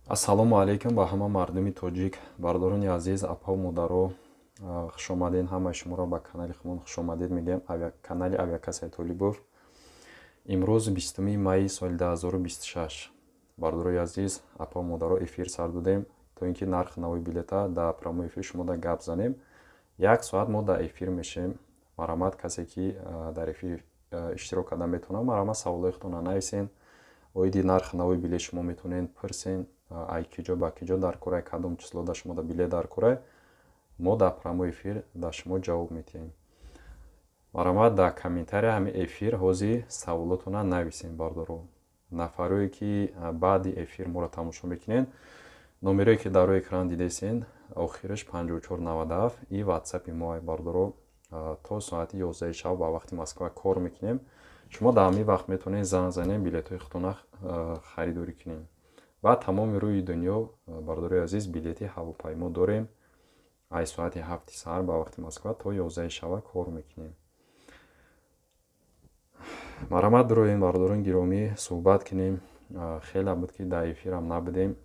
Ассалому алайкум ба ҳама мардуми тоҷик, бардорони азиз, апаву модаро, хушомадед. Ҳамаи шуморо ба канали худмон хушомадед мегӯям, канали Авиакассаи Толибов. Имрӯз 20 майи соли 2026. Бардорои азиз, апаву модаро, эфир сар додем, то ин ки нархи нави билета дар прямой эфир шумо да гап занем. Як соат мо дар эфир мешем. Марҳамат, касе ки дар эфир иштирок карда метавонад, марҳамат, саволҳои худтонро нависен. Оиди нархи нави билет шумо метавонед пурсен: ай киҷо ба киҷо дар корай, кадом число да шумо да билет дар корай, мо дар прямой эфир дар шумо ҷавоб медиҳем. Марҳамат, дар комментария ҳамин эфир ҳозир саволотонро нависен, бардоро. Нафарое ки баъди эфир моро тамошо мекунед, номерое ки дар рӯи экран дидесен, охираш 5497, и ватсапи мо, бардоро. То соати 11 шаб ба вақти Москва кор мекунем. Шумо дар ҳамин вақт метавонед занг занед, билетҳои худтонро харидорӣ кунед. Ва тамоми рӯи дунё, бардорои азиз, билети ҳавопаймо дорем. Ай соати 7 саҳар ба вақти Москва то 11 шаба кор мекунем. Марҳамат, дуроем, бардорони гиромӣ, суҳбат кунем. Хеле буд, ки дар эфирам набудем.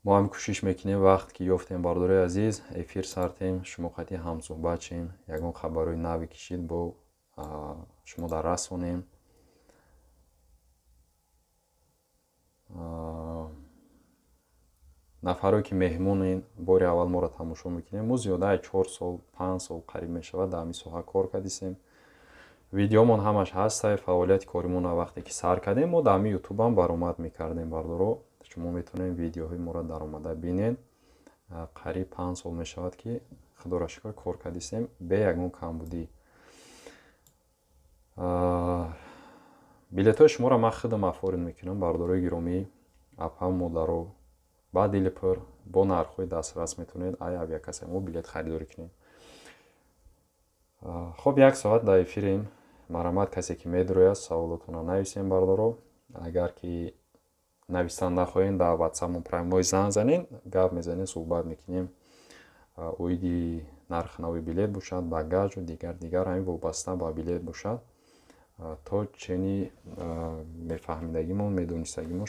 Мо ҳам кӯшиш мекунем, вақт ки ёфтем, бардорои азиз, эфир сартем, шумо қатъи ҳамсуҳбат шем, ягон хабарҳои наве кишид, бо шумо дар расонем. Нафарое ки меҳмонен, бори аввал моро тамошо мекунем, мо зиёда аз 4 сол, 5 сол қариб мешавад, дар ҳамин соҳа кор кардисем. Видеомон ҳамаш ҳастай. Фаъолияти коримонро вақте ки сар кардем, мо дар ҳамин ютубам баромад мекардем. Бардоро, шумо метавонед видеоҳои моро даромада бинед. Қариб 5 сол мешавад, ки худоро шукр, кор кардисем бе ягон камбудӣ. Билетҳои шуморо ман худам оформить мекунам, бардорои гиромӣ, апа, модаро. Ба дили пур, бо нархҳои дастрас метавонед ай авиакассаи мо билет харидорӣ кунед. Хуб, як соат дар эфирем. Марҳамат, касе ки медурояд, саволотонро нависем, бардоро. Агар ки нависан нахоҳем, дар ватсапмон прямой занг занед, гап мезанем, суҳбат мекунем. Оиди нархи нави билет бошад, багажу дигар дигар, ҳамин вобаста ба билет бошад, то чени мефаҳмидагимон, медонистагимон,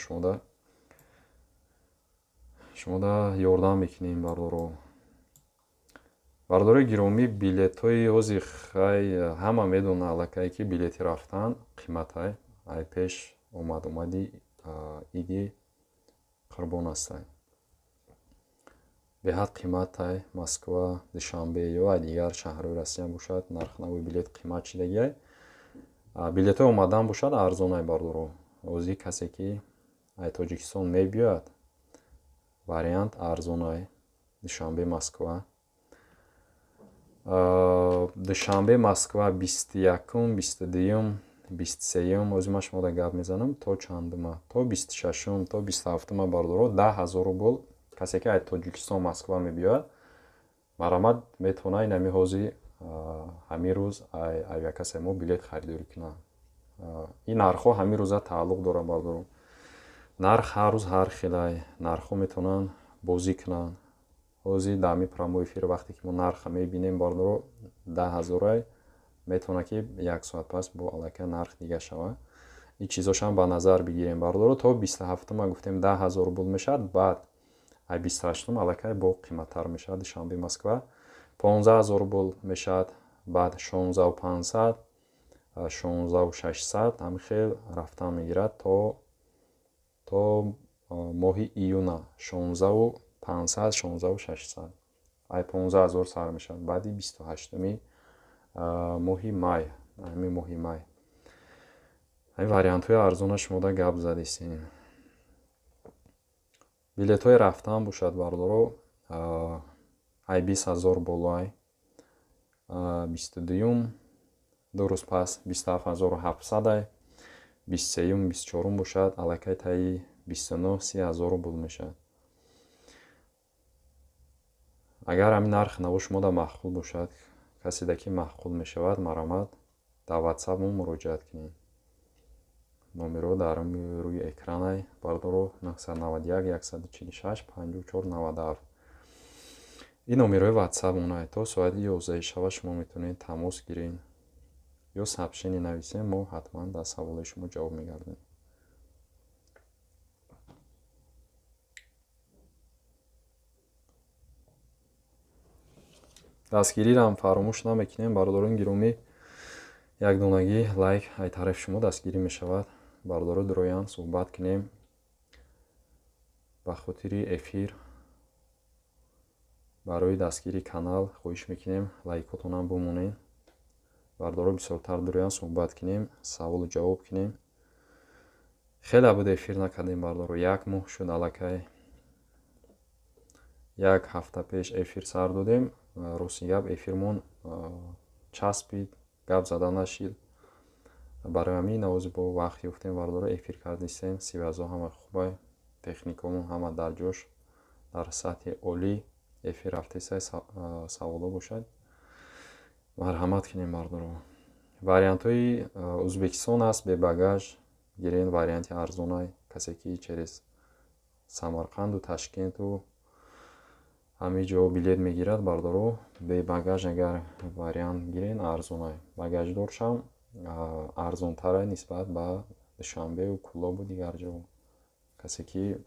шумода ёрдам мекунем, бардоро. Бардорои гиромӣ, билетҳои ҳозир, хай, ҳама медонад аллакай, ки билети рафтан қиматай. Ай пеш омад-омади иди Қурбон астай, беҳад қиматай. Москва, Душанбе ё ай дигар шаҳрҳои Россия бошад, нархи нави билет қимат шидагиай. Билетҳои омадан бошад, арзонай, бардоро. Ҳозир касе ки ай Тоҷикистон мебиёяд, вариант арзонай: Душанбе, Москва. Душанбе, Москва 21-ум, 22-юм, 23-юм, ҳозир ман шумода гап мезанам, то чандума, то 26-ум, то 27-ума, бардоро, 10 000 рубл. Касе ки ай Тоҷикистон Москва мебиёяд, марҳамат, метавонад инами ҳозир, ҳамин рӯз ай авиакассаи мо билет харидорӣ кунад. Ин нархҳо ҳамин рӯза тааллуқ дорад, бардоро. Нарх ҳар рӯз ҳар хелай, нархҳо метавонанд бозӣ кунанд. Ҳозир дар ҳамин прямой эфир, вақте ки мо нарха мебинем, бардоро, 10 ҳазорай, метавонад, ки як соат пас бо аллакай нарх дига шавад. Ин чизошам ба назар бигирем, бардоро. То 27-ума гуфтем, 10 000 рубл мешавад. Баъд ай 28-ум аллакай бо қиматтар мешавад. Душанбе, Москва 15 000 рубл мешавад, баъд 16 500, 16 600, ҳамин хел рафтан мегирад то моҳи июна, 16 500, 16 600, ай 15 000 сар мешавад. Баъди 28-уми моҳи май, ҳамин моҳи май, ҳамин вариантҳои арзона шумода гап задистем. Билетҳои рафтан бошад, бардоро, ай 20 000 болоай. 22-юм, 2 рӯз пас, 27 700-ай. 23-юм, 24-ум бошад, аллакай таи 29, 30 000 рубл мешавад. Агар ҳамин нархи наво шумода маъқул бошад, каседа ки маъқул мешавад, марҳамат, дар ватсапмон муроҷиат кунед. Номерҳо дар рӯи экранай, бардоро: 991 146 54 97. Ин номерҳои ватсапмонай. То соати 11 шаба шумо метавонед тамос гиред ё сообщение нависем, мо ҳатман дар саволҳои шумо ҷавоб мегардонем. Дастгириам фаромӯш намекунем, бародарони гиромӣ. Якдонагӣ лайк ай тарафи шумо дастгирӣ мешавад. Бародаро, дуроян суҳбат кунем ба хотири эфир, барои дастгири канал хоҳиш мекунем, лайкотонам бимонед. Бародаро, бисёртар дуроян суҳбат кунем, саволу ҷавоб кунем. Хеле буд эфир накардем, бародаро, як моҳ шуд аллакай. Як ҳафта пеш эфир сар додем. Рости гап, эфирмон часпид, гап зада нашид. Барои ҳамин навози бо вақт ёфтем, бародаро, эфир кардистем. Связо ҳама хубай, техникомон ҳама дар ҷош, дар сатҳи олӣ эфир рафтесай. Саволо бошад, марҳамат кунем, бародаро. Вариантҳои Ӯзбекистон аст, бебагаж гирен, варианти арзонай. Касе ки через Самарқанду Ташкенту ҳамин ҷо билет мегирад, бародаро, бебагаж агар вариант гирен, арзонай. Багаждоршам арзонтарай нисбат ба Душанбеу Кӯлобу дигар ҷо. Касе ки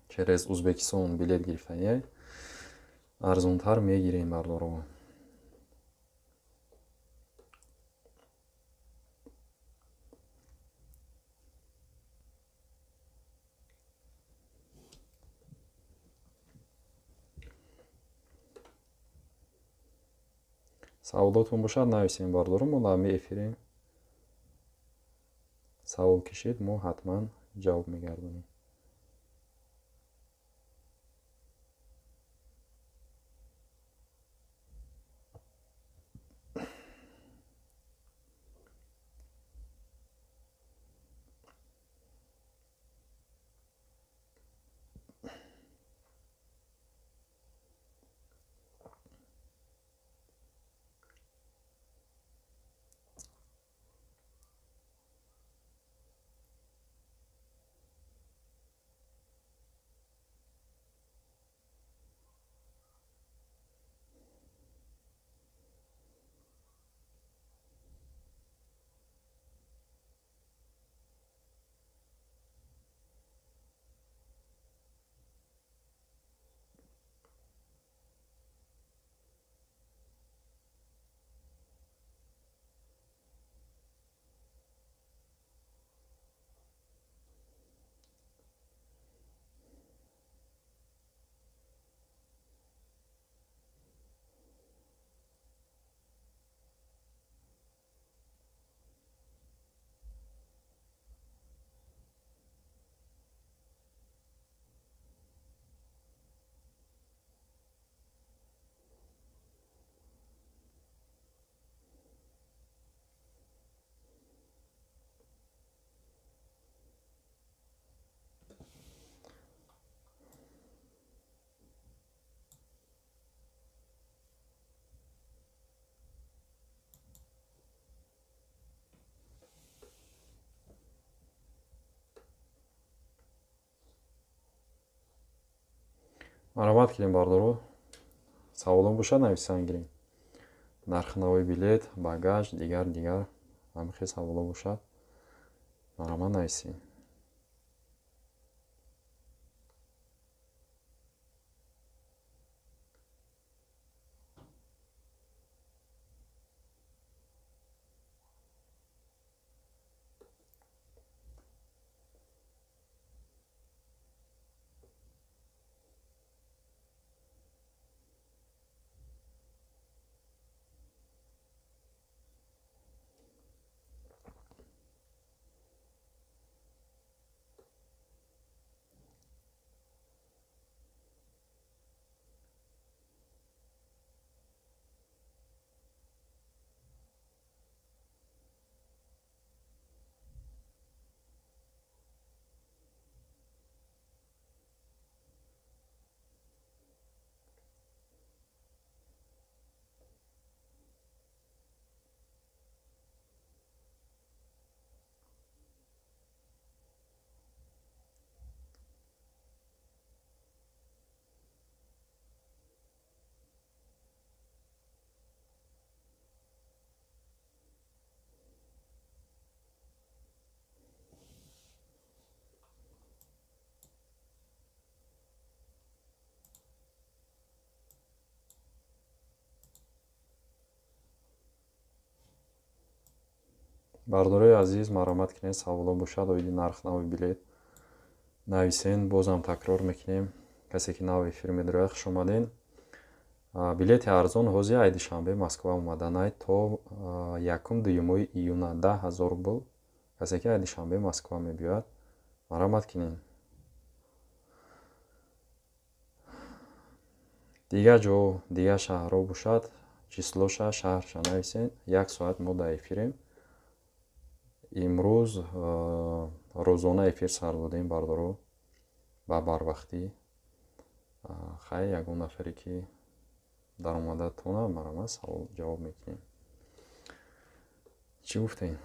через Ӯзбекистон билет гирифтаниай, арзонтар мегирем, бародаро. Саволотон бошад, нависем, бародаро, мо дар эфирем. Савол кишед, мо ҳатман ҷавоб мегардонем. Марҳамат кунем, бародаро, саволон бошад, нависан гирем. Нархи нави билет, багаж, дигар дигар ҳамин хел саволо бошад, марҳамат, нависем. Бардорои азиз, марҳамат кунед, саволо бошад оиди нарх нави билет нависен. Бозам такрор мекунем, касе ки нав эфир медарояд, хуш омаден. Билети арзон ҳозир ай Душанбе Москва омаданай то якум дуюмои июна 10 000 рубл. Касе ки ай Душанбе Москва мебиёяд, марҳамат кунед. Дигар ҷо, дигар шаҳрҳо бошад, числоша, шаҳрша нависен. Як соат мо дар эфирем. Имрӯз рӯзона эфир сар додем, бардоро, ба барвақтӣ. Хай, ягон нафаре ки даромада тона, марҳамат, савол ҷавоб мекунем. Чӣ гуфтем?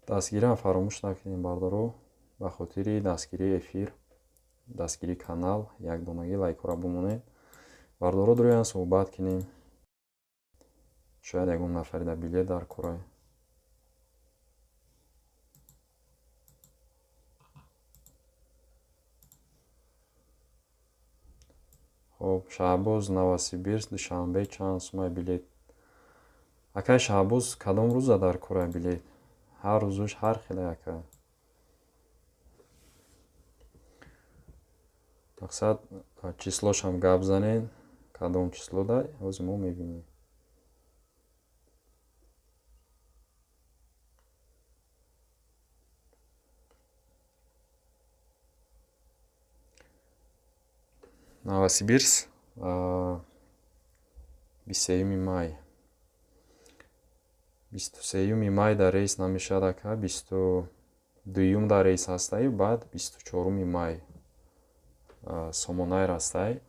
Дастгириам фаромӯш накунем, бардоро. Ба хотири дастгирии эфир, дастгирии канал якдонагӣ лайкҳоро бимонед. Бардоро, дуроян суҳбат кунем, шояд ягон нафаре дар билет дар корай. Хоб, Шаҳбоз, Новосибирск Душанбе чанд сумай билет? Акай Шаҳбоз, кадом рӯза дар корай билет? Ҳар рӯзуш ҳар хеле, ака. Мақсад, числошам гап занед, кадом числода, ҳозир мо мебинем. Новосибирск 23 май. 23 май дар рейс намешавад, ака, 22-юм дар рейс ҳастаю, баъд 24 май Сомонайр ҳастай.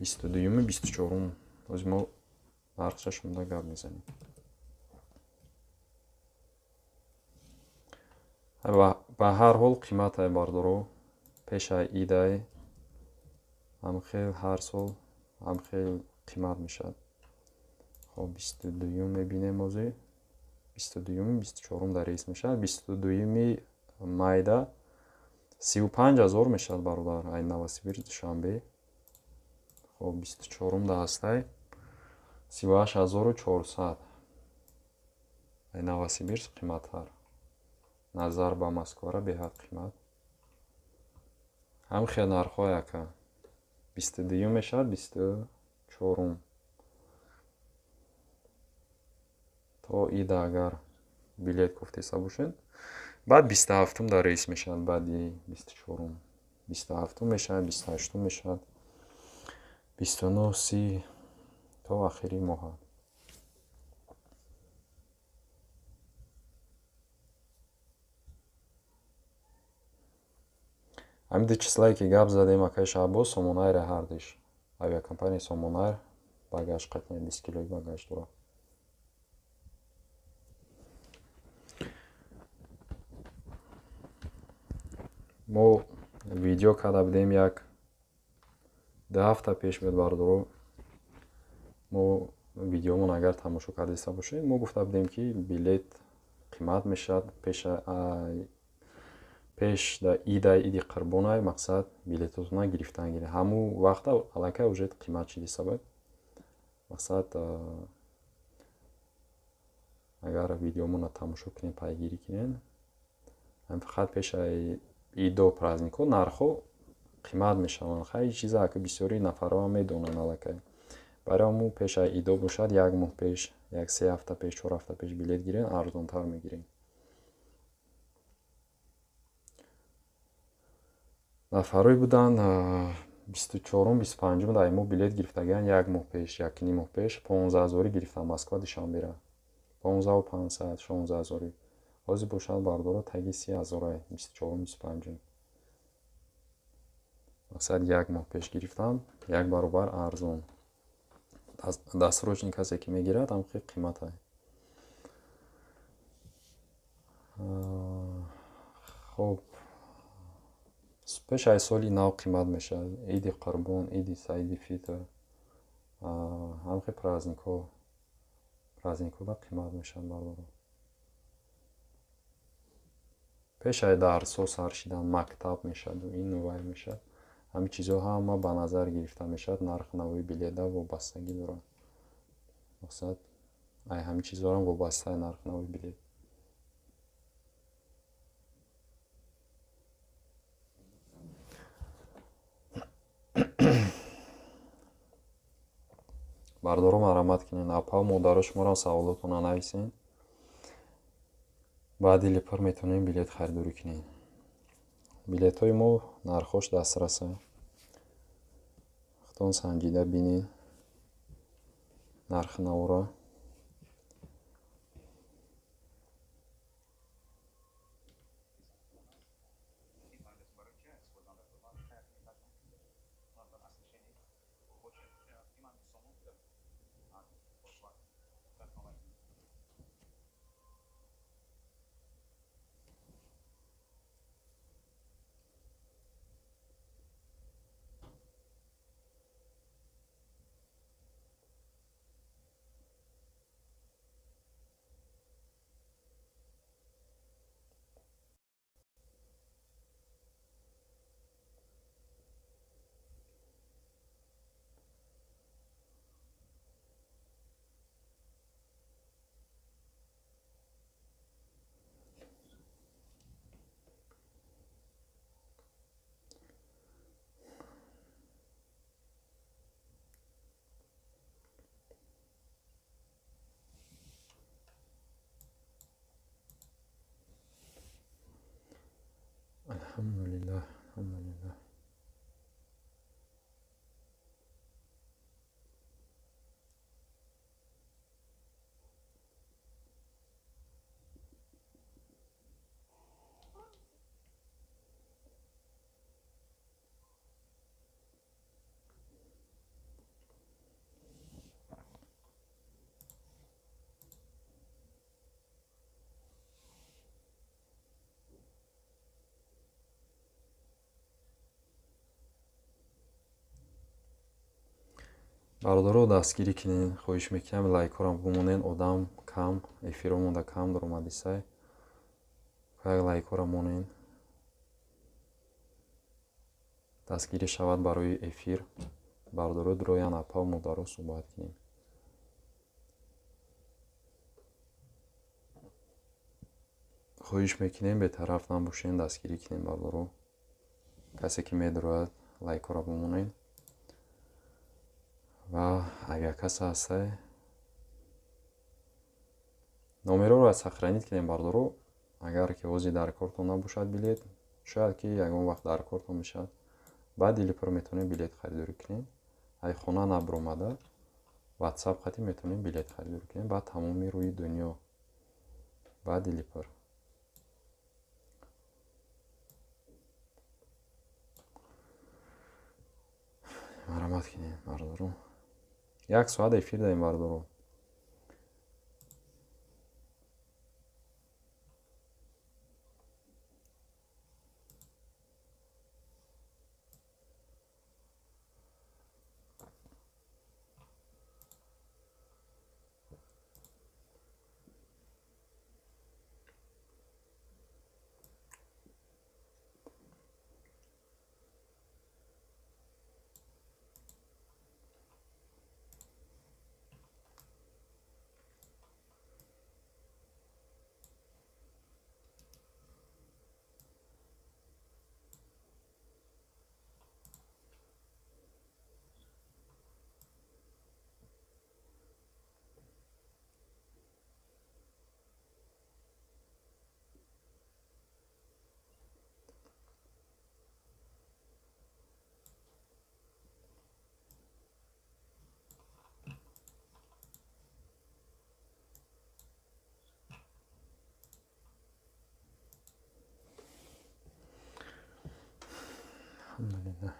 22-юми, 24-ум ҳозир мо нархша шумода гап мезанем. Ба ҳар ҳол қиматай, бардоро, пешай идай ҳамхел ҳар сол ҳамхел қимат мешавад. Хоб, 22-юм мебинем ҳозир. 22-юми, 24-ум дар рейс мешавад. 22-юми майда 35 000 мешавад, бародар, ай Новосибирск Душанбе. Хоб, 24-ум да ҳастай 38 400. Ай Новосибирск қиматтар назар ба Москвара, беҳад қимат. Ҳам хел нархҳо, ака. 22-юм мешавад, 24-ум. То ида агар билет гуфтеса бошед, баъд 27-ум дар рейс мешавад. Баъди 24-ум 27-ум мешавад, 28-ум мешавад, 29, 30, то ахири моҳа. Ҳамин ду числае ки гап задем, акаи Шаҳбоз, Сомонайре ҳардиш, авиакомпанияи Сомонайр багаж қатъиян 20 килои багаж дорад. Мо видео карда будем, як ду ҳафта пеш буд, бардоро. Мо видеомон агар тамошо кардаиста бошед, мо гуфта будем, ки билет қимат мешавад пеш да идай, иди қурбонай. Мақсад, билетотона гирифтан гиред. Ҳамун вақта аллакай уже қимат шидиста буд. Мақсад, агар видеомонро тамошо кунед, пайгирӣ кунед, фақат пешаи идо, праздникҳо нархҳо қимат мешаванд. Хай, чиза ака бисёри нафарҳо медонанд аллакай. Барои ҳамун пешаи идо бошад, як моҳ пеш, як 3 ҳафта пеш, 4 ҳафта пеш билет гиред, арзонтар мегиред. Нафарое буданд, 24-ум, 25-ум дар мо билет гирифтагианд як моҳ пеш, якним моҳ пеш, 15 ҳазорӣ гирифтанд Москва Душанбера, 15 500, 16 ҳазорӣ. Ҳозир бошад, бардоро, таги 30 ҳазорай 24-ум, 25-ум. Мақсад, як моҳ пеш гирифтанд, як баробар арзон. Дастрочни касе ки мегирад, ҳам хел қиматай. Хоб. Пеш аз соли нав қимат мешавад. Иди Қурбон, иди Саиди Фитр, ҳамхел праздникҳода қимат мешавад, бардоро. Пеш аз дарсҳо сар шидан, мактаб мешаваду ину вай мешавад. Ҳамин чизҳо ҳама ба назар гирифта мешавад, нархи навои билета вобастагӣ дорад. Мақсад, ай ҳамин чизҳоам вобастаи нархи навои билет. Бардоро, марҳамат кунед, апа, модаро, шуморо саволотонро нависен. Ба дили пур метавонем билет харидорӣ кунем. Билетҳои мо нархҳош дастраса. Худтон санҷида бинед нархи навора. Алҳамдулиллаҳ, алҳамдулиллаҳ. Бародаро, дастгирӣ кунед, хоҳиш мекунам, лайкҳоро бимонед, одам кам, эфирҳо монда кам даромадисай. Як лайкҳоро монед. Дастгирӣ шавад барои эфир. Бародаро, дуроян, апа, модаро, суҳбат кунем. Хоҳиш мекунем, бетараф набошед, дастгирӣ кунем, бародаро. Касе ки медурояд, лайкҳоро бимонед. Ва авиакасса ҳастай. Номерҳоро сохранить кунем, бародаро. Агар ки ҳозир дар кортон набошад билет, шояд ки ягон вақт дар кортон мешавад. Баъд дили пур метавонем билет харидорӣ кунем. Ай хона набаромада, WhatsApp хати метавонем билет харидорӣ кунем ба тамоми рӯи дунё. Ба дили пур. Марҳамат кунем, бародаро. Як соат эфир даем, бародаро. Алҳамдулиллаҳ.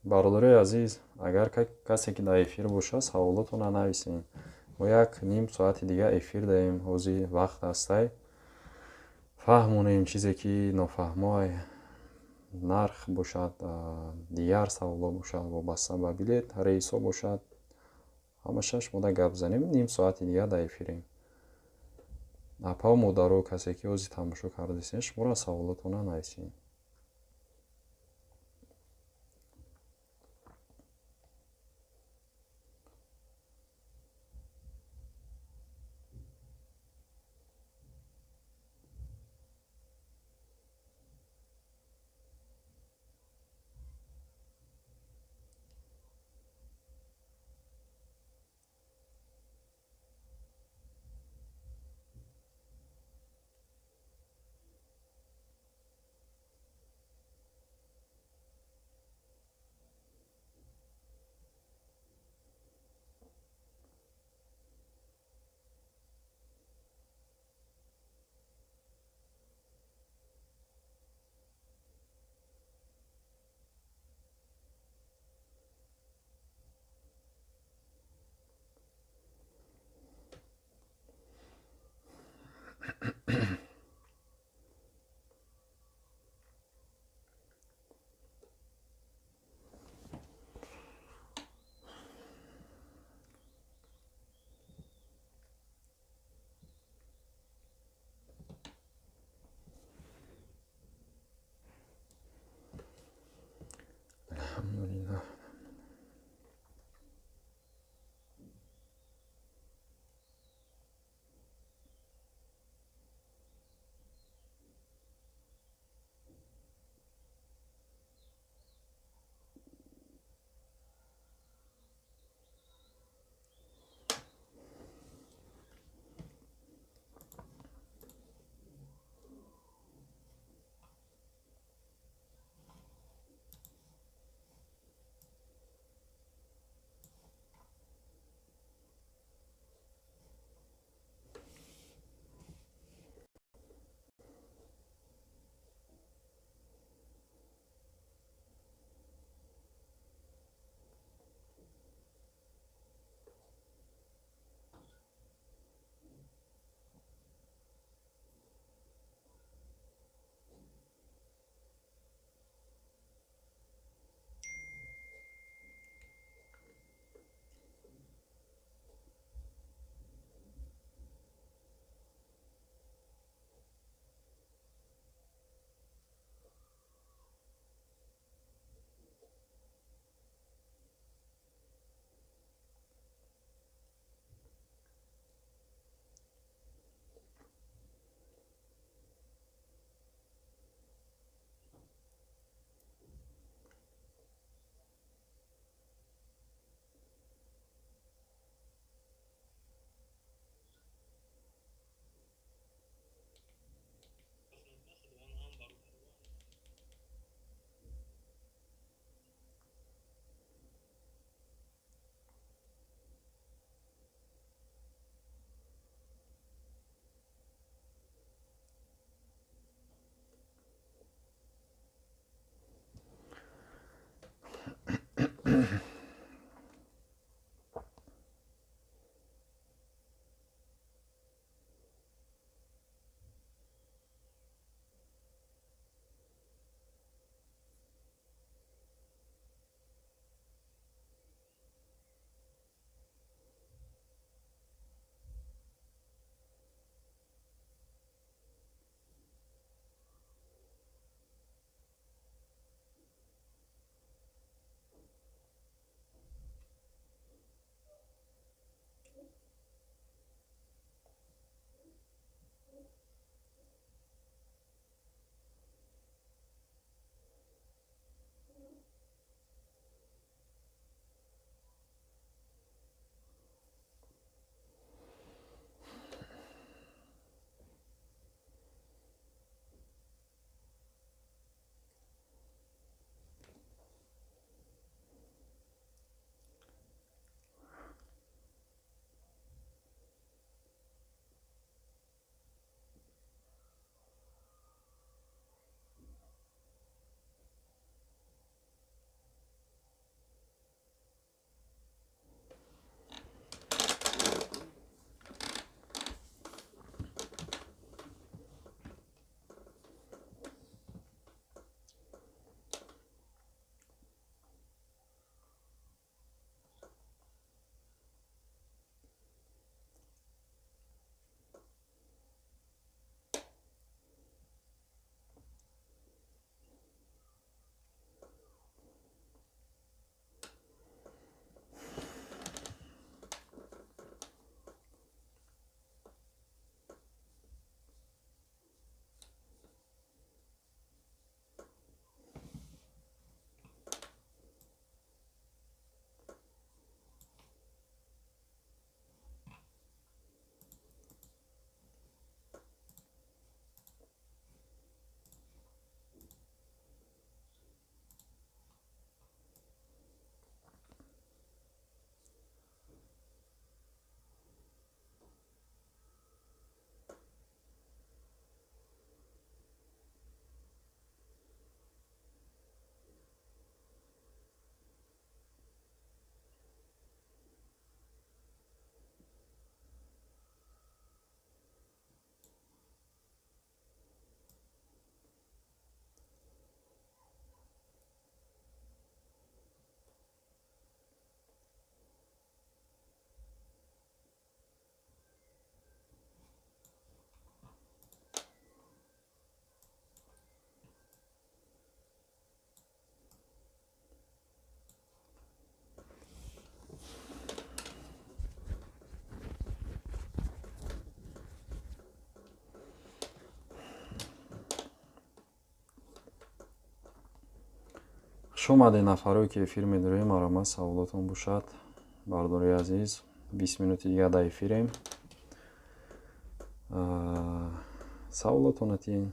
Бародарои азиз, агар касе ки дар эфир бошад, саволотонро нависем. Мо як ним соати дига эфир даем, ҳозир вақт ҳастай. Фаҳмонем чизе ки нофаҳмоай, нарх бошад, дигар саволо бошад, вобаста ба билет, рейсҳо бошад, ҳамаша шумо гап занем. Ним соати дига дар эфирем. Апаву модаро, касе ки ҳозир тамошо кардасен, шуморо саволотонро нависем. Хушомадед нафарое ки эфир медорем, марҳамат, саволотон бошад, бардори азиз. 20 минути дигар дар эфирем. Саволотона тиен.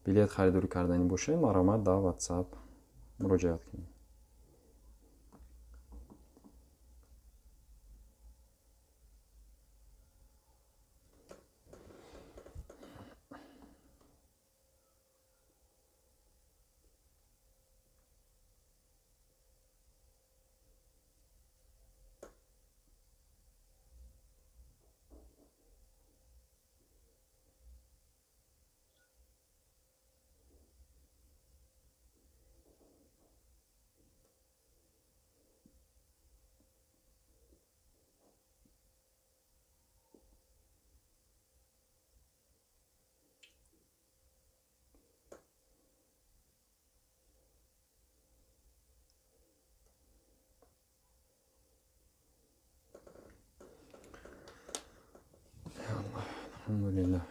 Билет харидорӣ карданӣ бошед, марҳамат, дар WhatsApp муроҷиат кунед. Алҳамдулиллаҳ.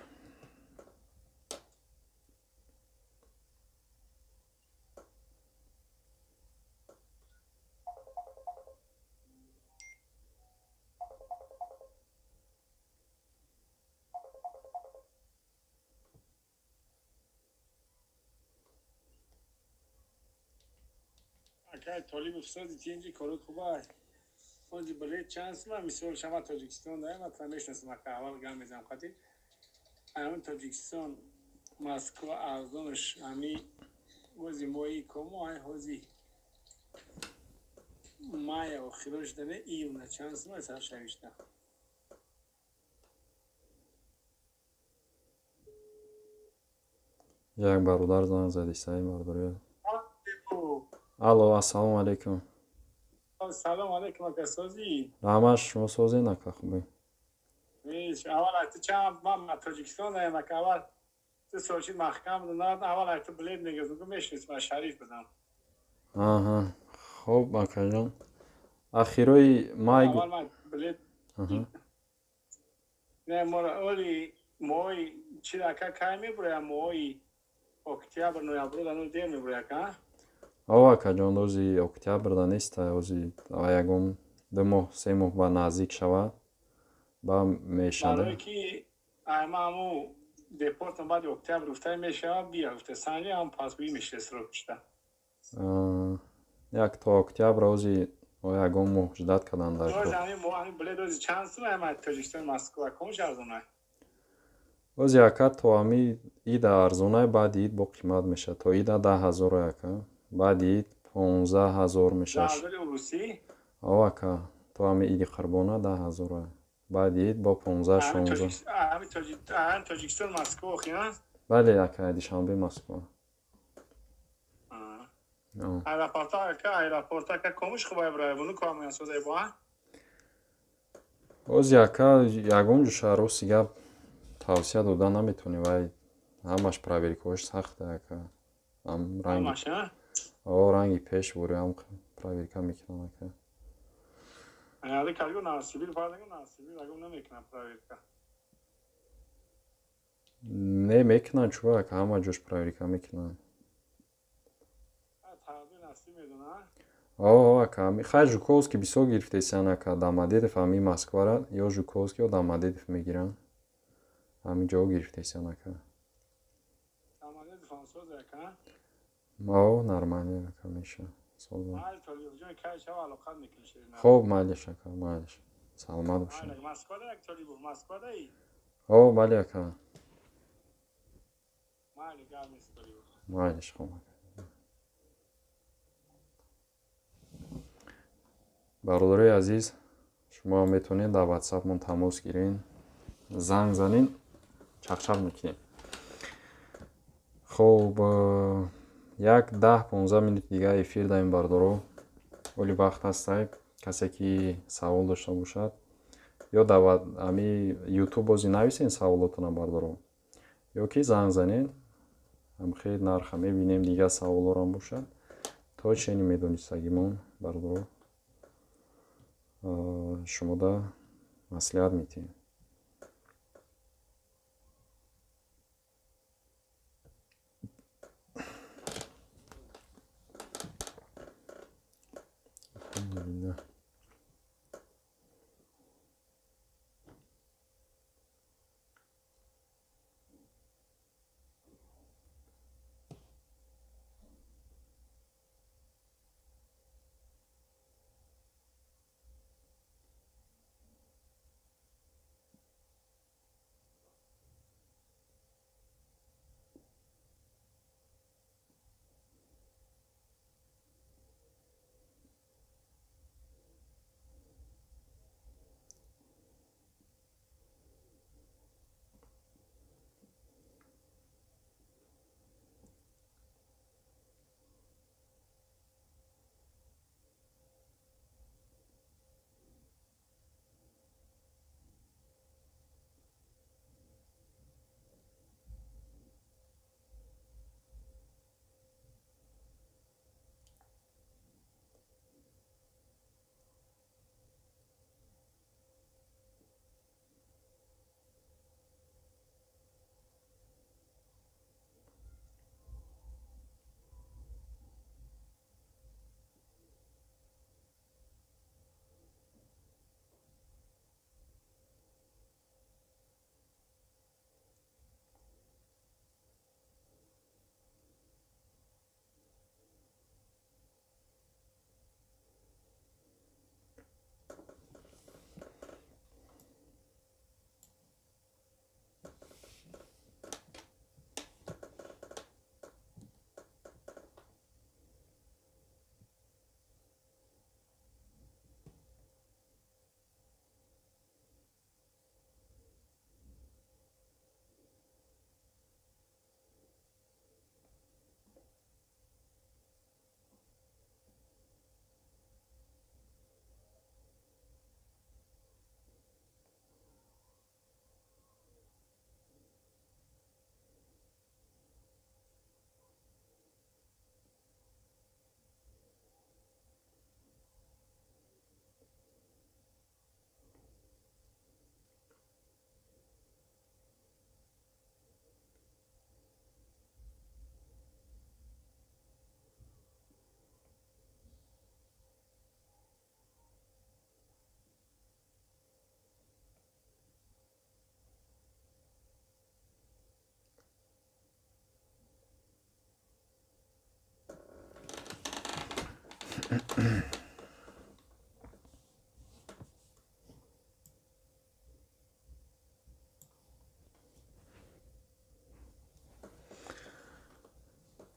Акай Толибов, сози, тинҷи, корот хубай? Ҳози билет чанд сума? Мисол, шама Тоҷикистон даем, ма мешинасам, ака, аввал гап мезанам қати. Ҳамин Тоҷикистон Москва арзонаш ҳами ҳози моҳи комо, ай ҳози мая охирош дане, июна чанд сума сар шавишта? Як бародар занг задистай, бародари. Алло, ассалому алайкум. Салом алайкум, ака, созӣ? Раҳмат, шумо созед, ака, хубе? Ҳеч, аввал ай ту чанд, ман Тоҷикистон даем, ака, аввал ту сочи маҳкам будам, аввал ай ту билет мегирифтам, мешинисам, ман Шариф будам. Аҳа, хуб, акаҷон. Ахирои май Аввал ман билет не, моро оли моҳи чи, ака, кай мебуроям, моҳи октябр, ноябр дану дер мебуроя, ака? О, акаҷон, ози октябрда неста, ози ягон 2 моҳ, 3 моҳ ба наздик шавад, ба мешада. Барое ки айма ҳаму депортам баъди октябр гуфта мешавад, бия гуфта санҷи ҳам пасбӯӣ мешида срок шуда. Як то октябр ози ягон моҳ ждать кардан дар Ози ҳами билет ози чанд сум ай Тоҷикистон Москва комш арзонай? Ози, ака, то ҳами ида арзонай, баъди ид бо қимат мешавад. То ида 10 000 ака, баъди ид 15 000 мешавад. О, ака, то ҳами иди қурбона 10 000, баъди ид бо 15, 16. Тоҷикистон Москва охи? Бале, ака, Душанбе Москва. Аэропорта, ака, аэропорта, ака, комуш хубай брай вуну комуян созай бо? Ози, ака, ягон ҷо рости гап тавсия дода наметавонӣ, вай ҳамаш проверкаҳош сахта, ака. О, ранги пеш бури ҳам проверка мекунам, ака. Али карго Новосибир фардаго, Новосибир аго намекунам проверка. Не, мекунанд, чӯ, ака, ҳама ҷош проверка мекунанд. О, ака, хай, Жуковский бисёр гирифтесиян, ака, Домодедово, ҳами Москвара ё Жуковский ё Домодедово мегиранд, ҳамин ҷо гирифтесиян, ака. О, нормально, ака, меша. Хоб, майлиш, ака, майлиш, саломат бошед. О, бале, ака, майлиш, хоб, ака. Бародарои азиз, шумо метавонед дар ватсапмон тамос гирен, занг занен, чақчақ мекунем. Хоб, як 10-15 минут дига эфир даем, бардоро, оли вақт ҳастай. Касе ки савол дошта бошад, ё дар ҳами ютуб бози нависен саволотона, бардоро, ё ки занг занед, ҳамхел нарха мебинем. Дигар саволорам бошад, то чени медонистагимон, бардоро, шумода маслиҳат медиҳем. Алҳамдулиллаҳ.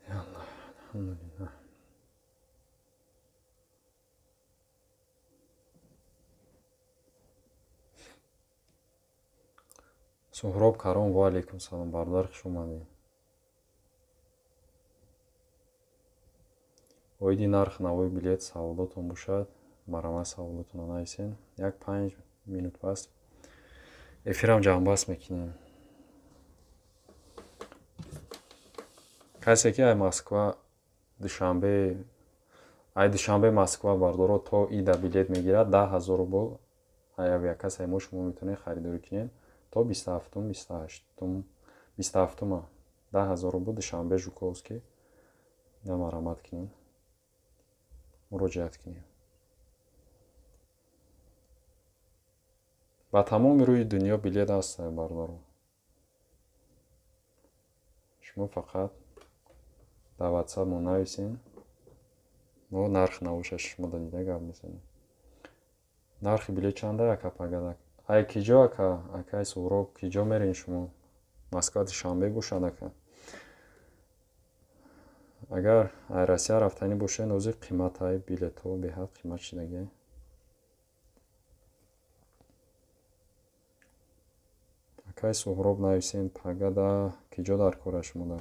Алҳамдулиллаҳ. Суҳроб Каром, ва алайкум салом, бародар, хуш омадед. Оиди нарх навои билет саволотон бошад, марҳамат саволотонро нависен. Як 5 минут пас эфирам ҷамъбаст мекунем. Касе ки ай Москва Душанбе, ай Душанбе Москва бардоро то ида билет мегирад, 10 000 рубл ай авиакассаи мо шумо метавонед харидорӣ кунед то 27-ум, 28-ум, 27-ума 10 000 рубл Душанбе Жуковский на марҳамат кунед, муроҷиат кунед. Ба тамоми рӯи дунё билет ҳаст, бародаро. Шумо фақат дар WhatsApp мо нависен, мо нарх навоша шумо дида гап мезанем. Нархи билет чанда, ака, пагада? Ай киҷо, ака? Акай Суҳроб, киҷо мерен шумо? Москва Душанбе бошад, ака. Агар ай Россия рафтанӣ бошед, ҳозир қиматҳои билетҳо беҳад қимат шидагӣ. Акай Суҳроб, нависен, пагада киҷо дар кора шумода?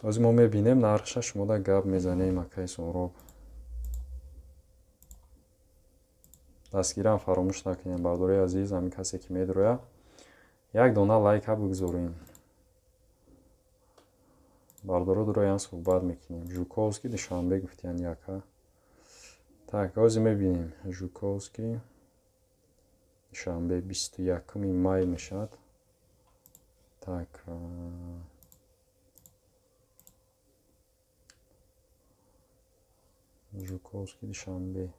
Ҳозир мо мебинем нархша, шумода гап мезанем, акай Суҳроб. Дастгирам фаромӯш накунем, бардори азиз, ҳамин касе ки медрояд, як дона лайка бигзорем. Бардоро дуроян суҳбат мекунем. Жуковский Душанбе гуфтиян яка. Так, ҳозир мебинем. Жуковский Душанбе 21-уми май мешавад. Так, Жуковский, Душанбе.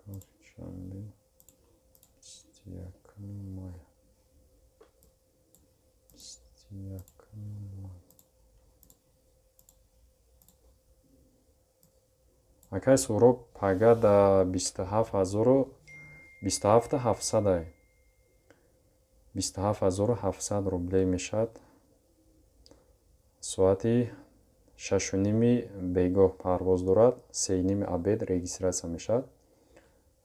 Жуковский, Душанбе, 21 мая. 21 мая. Акай Суҳроб, пага да 27 000, 27 700-ай. 27 700 рублей мешавад. Соати 6:30 бегоҳ парвоз дорад, 3:30 обед регистрация мешавад.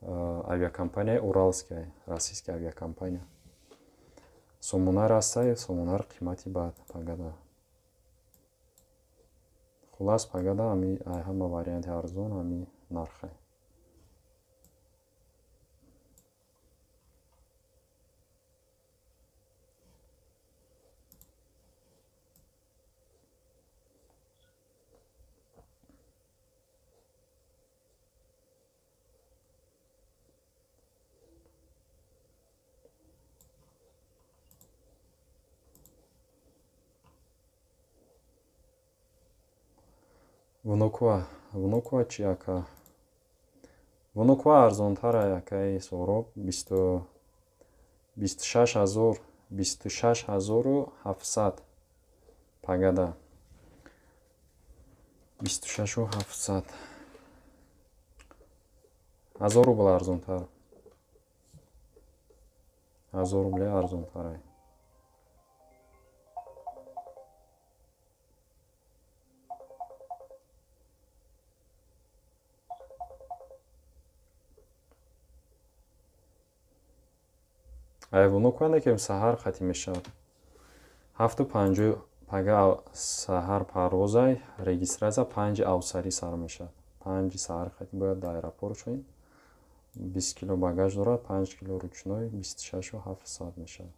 Авиакомпанияи Уралская, российская авиакомпания. Сомонар ҳастай, сомонар қимати бад пагада. Хулас, пагада ҳами ҳама варианти арзон ҳами нархе. Внуково, Внуково чи, ака? Внуково арзонтар, акаи Суҳроб, 26 000, 26 700 пагада. 26 700. 1000 рубл арзонтар. 1000 рубле арзонтар. Ай Внуково некем, саҳар хати мешавад. 7:50 пага саҳар парвозай, регистрация 5 авсарӣ сар мешавад. 5 саҳар хати бояд дар аэропорт шавем. 20 кило багаж дорад, 5 кило ручной, 26 700 мешавад.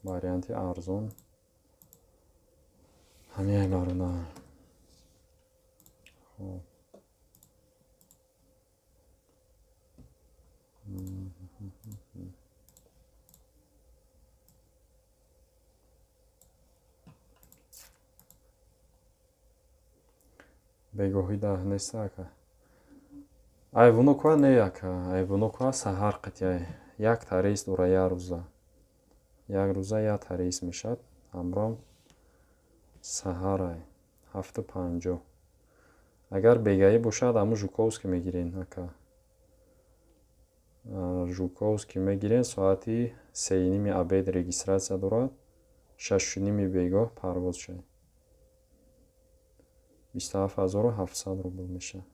Варианти арзон ҳамин, бародар. Хоб. Бегоҳӣ даҳ неста, ака? Ай Внуково не, ака, ай Внуково саҳар қатъи якта рейс дора як рӯза. Як рӯза якта рейс мешавад, ҳамроҳ саҳарай, 7:50. Агар бегаӣ бошад, ҳамун Жуковский мегирен, ака. Жуковский мегирен, соати 3:30 обед регистрация дорад, 6:30 бегоҳ парвоз шавед. 27 700 рубл мешавад.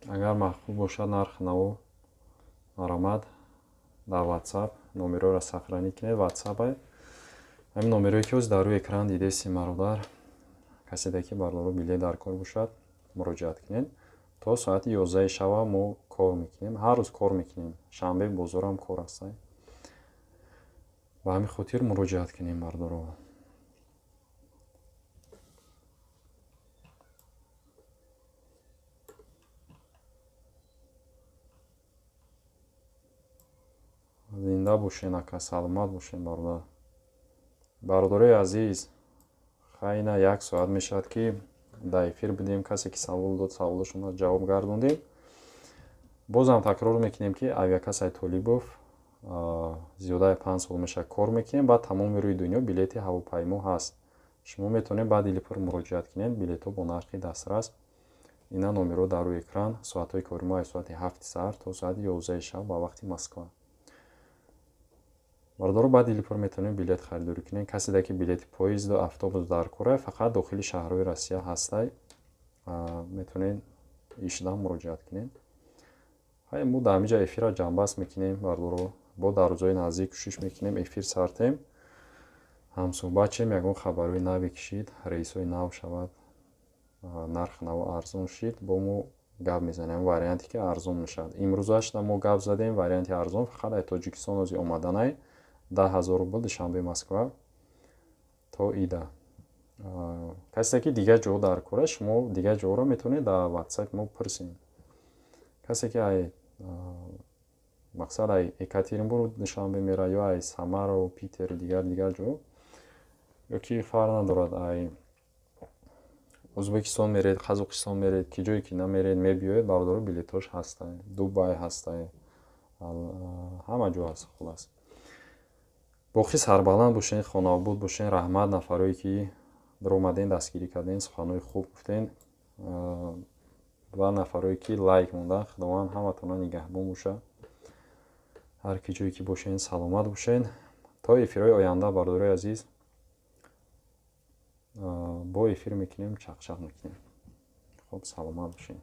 Агар маъқул бошад нархи наво, маромад дар WhatsApp номерҳоро сохранить кунед. WhatsApp ҳамин номерҳое, ки ҳозир дар рӯи экран дидесем, бародар. Каседе ки, бародаро, билет дар кор бошад, муроҷиат кунед. То соати 11 шава мо кор мекунем, ҳар рӯз кор мекунем, шанбе бозорам кор аст. Ба ҳамин хотир муроҷиат кунем, бародаро. Зинда бошен, ака, саломат бошен, бародар. Бародарои азиз, хайна як соат мешавад, ки дар эфир будем. Касе ки савол дод, саволошонро ҷавоб гардондем. Бозам такрор мекунем, ки авиакассаи Толибов зиёдаи 5 сол мешавад кор мекунем. Баъд тамоми рӯи дунё билети ҳавопаймо ҳаст. Шумо метавонед ба дили пур муроҷиат кунед, билетҳо бо нархи дастрас. Ина номерҳо дар рӯи экран. Соатҳои кори мо аз соати 7 саҳар то соати 11 шаб ба вақти Москва. Бародаро, ба дили пур метавонем билет харидорӣ кунем. Каседе ки билети поезду автобус дар кора, фақат дохили шаҳрҳои Россия ҳастай, метавонед ишдан муроҷиат кунед. Хай, мо дар ҳамиҷа эфирро ҷамъбаст мекунем, бардоро. Бо дар рӯзҳои наздик кӯшиш мекунем, эфир сартем, ҳамсӯҳбат шем, ягон хабарҳои наве кишид, рейсҳои нав шавад, нарх наво арзон шид, бо мо гап мезанем. Варианте ки арзон мешавад, имрӯзашда мо гап задем, варианти арзон фақат ай Тоҷикистон ози омаданай 10 000 рубл Душанбе Москва то ида. Касе ки дигар ҷо дар кора, шумо дигар ҷоро метавонед дар Ватсапи мо пурсед. Касе ки ай, мақсад, ай Екатеринбург Душанбе мера ё ай Самару, Питеру дигар дигар ҷо, ё ки фарқ надорад, ай Ӯзбекистон меред, Қазоқистон меред, ки ҷое ки намеред, мебиёед, бародаро, билетош ҳастай, Дубай ҳастай, ҳама ҷо ҳаст. Хулас, боқӣ сарбаланд бошед, хонаобод бошед. Раҳмат нафарое ки даромаден, дастгирӣ кардем, суханҳои хуб гуфтен ва нафарое ки лайк мондан. Худованд ҳаматонро нигаҳбон бошад. Ҳар ки ҷое ки бошед, саломат бошед. То эфирҳои оянда, бародарои азиз, бо эфир мекунем, чақчақ мекунем. Хуб, саломат бошед.